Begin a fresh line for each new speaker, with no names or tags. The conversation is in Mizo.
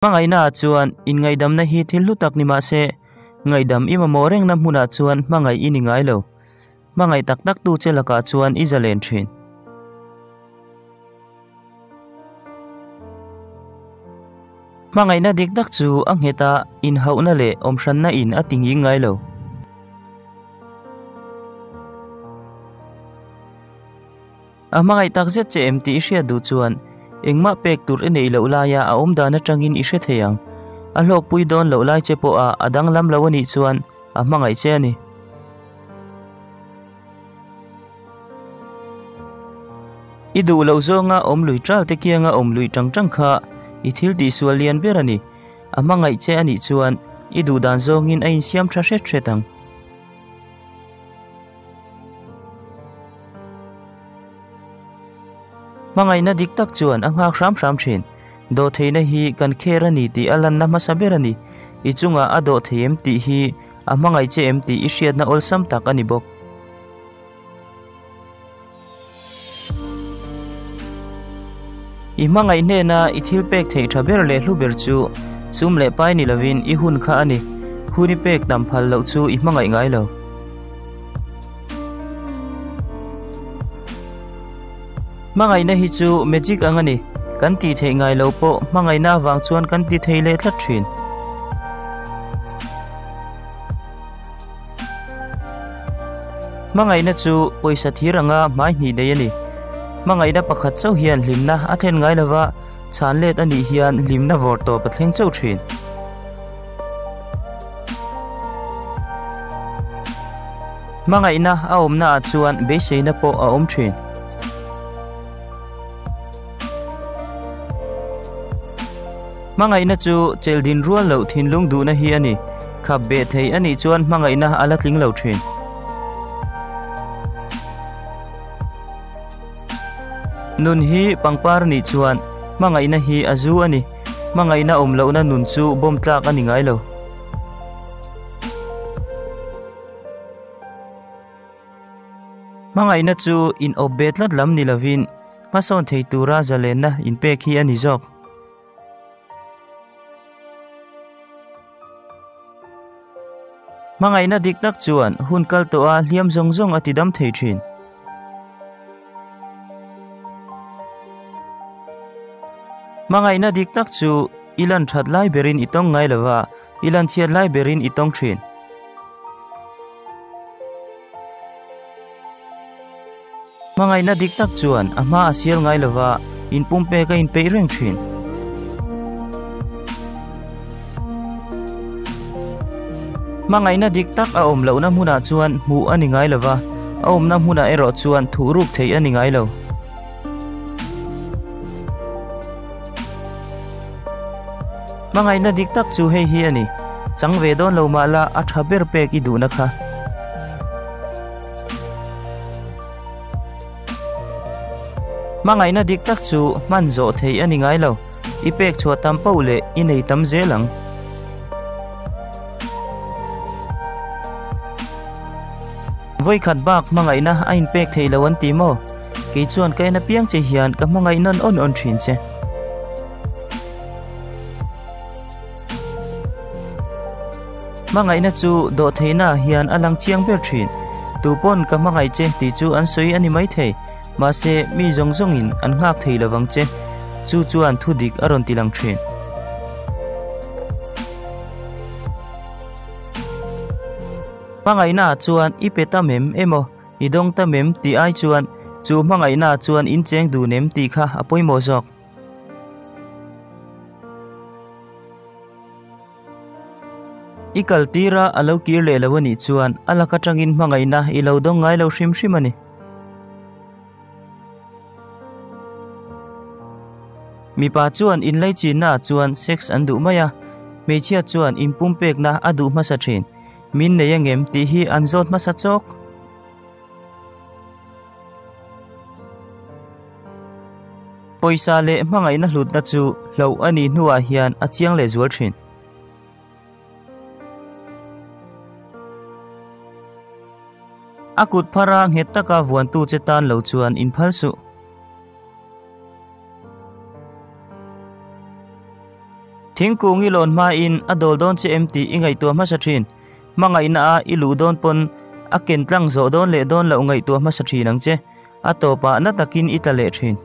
Hmangaihnaah chuan inngaihdamna hi thil hlu tak ni mah se, ngaihdam i mamawh rengna hmunah chuan hmangaih i ni ngai lo. Hmangaih tak tak tu che lakah chuan i zalen thin. Hmangaihna dik tak chu a nghet a, inhauhna leh awmhranna in a ti nghing ngai lo. A hmangaih tak zet che em tih i hriat duh chuan engmah pek tur i neih loh laia a awm dan atangin i hre thei ang. A hlawkpui dawn loh lai che pawha a danglam lo a nih chuan a hmangaih che a ni. I duh loh zawnga awm lui ṭal te kianga awm lui ṭang ṭang kha i thil tihsual lian ber a ni. A hmangaih che a nih chuan i duh dan zawngin a insiam ṭha hret hret ang. Hmangaihna dik tak chuan a nghak hram hram thin. Dawhtheihna hi kan kher a ni tih a lanna hmasa ber a ni. I chungah a dawh thei em tih hi a hmangaih che em tih i hriatna awlsam tak a ni bawk. I hmangaih hnena i thil pek theih tha ber leh hlu ber chu sum leh pai ni lovin i hun kha a ni. Hun i pek tam phal loh chu i hmangaih ngai lo. Hmangaihna hi chu magic ang a ni. Kan tih theih ngai lo pawh hmangaihna avang chuan kan ti thei leh tlat thin. Hmangaihna chu pawisa thir anga hmai hnih nei a ni. Hmangaihna pakhat chauh hian hlimna a thlen ngai lova, chhan let a nih hian hlimna vawr tawp a thleng chauh thin. Hmangaihna a awmna ah chuan beiseina pawh a awm thin. Hmangaihna chu chelhdin rual loh thinlung duhna hi a ni. Khap beh thei a nih chuan hmangaihna a la tling lo thin. Nun hi pangpar nih chuan hmangaihna hi a zu a ni. Hmangaihna awm lohna nun chu bawm tlak a ni ngai lo. Hmangaihna chu in awp be tlat lam ni lovin hmasawn thei tura zalenna inpek hi a ni zawk. Hmangaihna dik tak chuan hun kal tawha hliam zawng zawng a tidam thei thin. Hmangaihna dik tak chu i lan that lai berin i tawng ngai lova, i lan chhiat lai berin i tawng thin. Hmangaihna dik tak chuan a hma a sial ngai lova, inpumpek a inpeih reng thin. Hmangaihna dik tak a awm lohna hmunah chuan hmuh a ni ngai lova, a awmna hmunah erawh chuan thuhruk theih a ni ngai lo. Hmangaihna dik tak chu hei hi a ni, chang ve dawn lo mah la a tha ber pek i duhna kha. Hmangaihna dik tak chu hman zawh theih a ni ngai lo, i pek chhuah tam poh leh i nei tam zel ang. Vawikhat bak hmangaihna a inpek theih lo an ti maw? Kei chuan ka en apiang che hian ka hmangaih nawn awn awn thin che. Hmangaihna chu dawhtheihnaah hian a lang chiang ber thin. Tu pawn ka hmangaih che tih chu an sawi a ni maithei. Mahse, mi zawng zawngin an nghak thei lovang che. Chu chuan thu dik a rawn ti lang thin. Hmangaihnaah chuan i pe tam em emaw, i dawng tam em tih ai chuan chu hmangaihnaah chuan in cheng dun em tih kha a pawimawh zawk. I kal tir a, a lo kir leh lo a nih chuan a lak atangin hmangaihna i lo dawng ngai lo hrim hrim a ni. Mipa chuan inlaichinna ah chuan sex an duh mai a, hmeichhia chuan inpumpekna a duh hmasa thin. Min nei angem tih hi an zawt hmasa chawk. Pawisa leh hmangaihna hlutna chu hloh a nih hnuah hian a chiang leh zual thin. A kut phara nghet taka vuantu che tan lo chuan inphal suh. Thingkung i lawn hmain a dawl dawn che em tih i ngaihtuah hmasa thin. Hmangaihna a i luh dawn pawn a ken tlang zawh dawn leh dawn loh ngaihtuah hmasa thin ang che. A tawpah na takin i tla leh thin.